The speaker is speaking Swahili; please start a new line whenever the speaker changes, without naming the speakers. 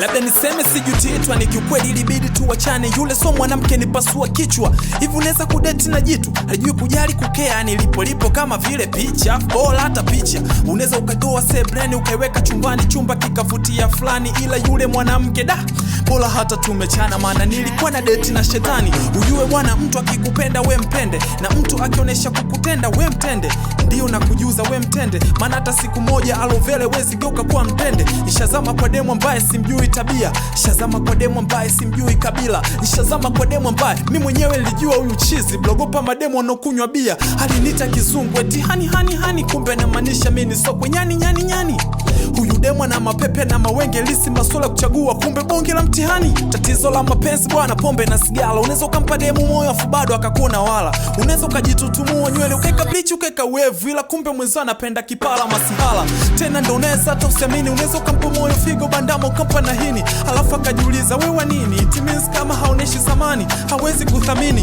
Labda niseme sijutiitwa, ni kiukweli ilibidi tuwachane. Yule so mwanamke ni pasua kichwa. Hivi unaweza kudeti na jitu alijui kujali kukea, ni lipo lipo kama vile picha bora hata picha. Unaweza ukatoa sebleni ukaiweka chumbani, chumba kikavutia fulani, ila yule mwanamke da bora hata tumechana, maana nilikuwa na deti na shetani. Ujue bwana, mtu akikupenda we mpende, na mtu akionyesha kukutenda we mtende, ndio na kujuza we mtende, maana hata siku moja alovele wezi geuka kuwa mtende. Nishazama kwa demu ambaye simjui tabia, nishazama kwa demu ambaye simjui kabila, nishazama kwa demu ambaye mi mwenyewe nilijua huyu chizi, blogopa mademu wanaokunywa bia. Alinita kizungu eti honey honey honey, kumbe anamaanisha mi ni sokwe nyani nyani nyani. Huyu demu ana mapepe na mawenge lisi masuala ya kuchagua, kumbe bonge la mtihani. Tatizo la mapenzi bwana, pombe na sigara. Unaweza ukampa demu moyo afu bado akakuona wala. Unaweza ukajitutumua nywele ukaeka bleach ukaeka wevu, ila kumbe mwenzio anapenda kipala masihala. Tena ndo unaweza hata usiamini, unaweza ukampa moyo figo bandama ukampa na hini, alafu akajiuliza we wa nini? It means kama haoneshi thamani hawezi kuthamini.